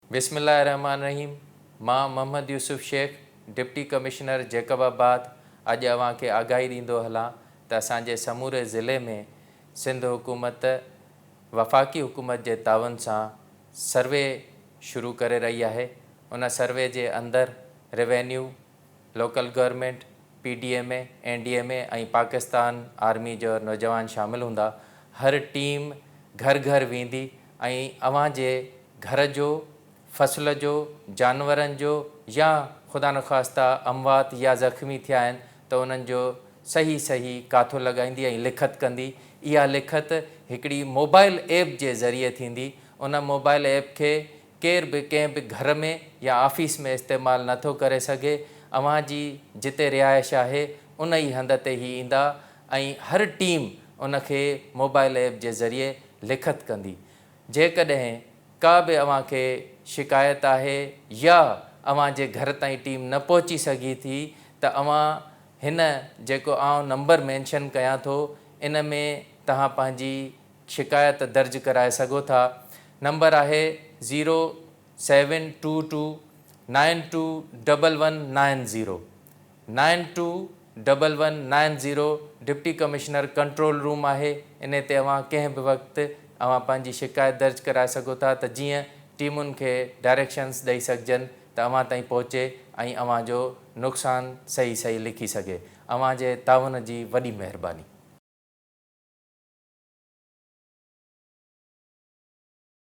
بسم الله الرحمٰن الرحيم مان Muhammad Yousuf Shaikh deputy commissioner Jacobabad اڄ اوهان کي آگاهي ڏيندو هلان ته اسان جي سموري ضلعي ۾ سنڌ حڪومت وفاقي حڪومت جي تعاون سان سروي شروع ڪري رهي آهي ان سروي جي اندر revenue local government P D M A N D M A ۽ Pakistan army جو نوجوان شامل هوندا هر ٽيم گهر گهر ويندي ۽ اوهان جي گهر جو، فصل جو، جانورن جو يا خدانخواسته اموات يا زخمي ٿيا آهن ته انهن جو صحيح صحيح ڪاٿو لڳائيندي ۽ لکت ڪندي. اها لکت هڪڙي موبائل ايپ جي ذريعي ٿيندي. ان موبائل ايپ کي ڪير به ڪنهن به گهر ۾ يا آفيس ۾ استعمال نه ٿو ڪري سگهي. اوهان جي جتي رهائش آهي ان ئي هنڌ تي هي ايندا ۽ هر ٽيم ان کي موبائل ايپ جي ذريعي لکت ڪندي. جيڪڏهن ڪا به اوهان کي شڪايت آهي يا اوهان جي گهر تائين ٽيم نه پهچي سگهي ٿي ته اوهان هن جيڪو آئون نمبر مينشن ڪيان ٿو ان ۾ توهان پنهنجي شڪايت درج ڪرائي سگهو ٿا. نمبر آهي zero seven two two nine two double one nine zero nine two double one nine zero deputy commissioner control room آهي انهي تي اوهان ڪنهن به وقت اوهان پنهنجي شڪايت درج ڪرائي سگهو ٿا ته جيئن ٽيمن کي ڊائريڪشنز ڏئي سگهجن ته اوهان تائين پهچي ۽ اوهان جو نقصان صحيح صحيح لکي سگهي اوهان جي تعاون جي وڏي مهرباني.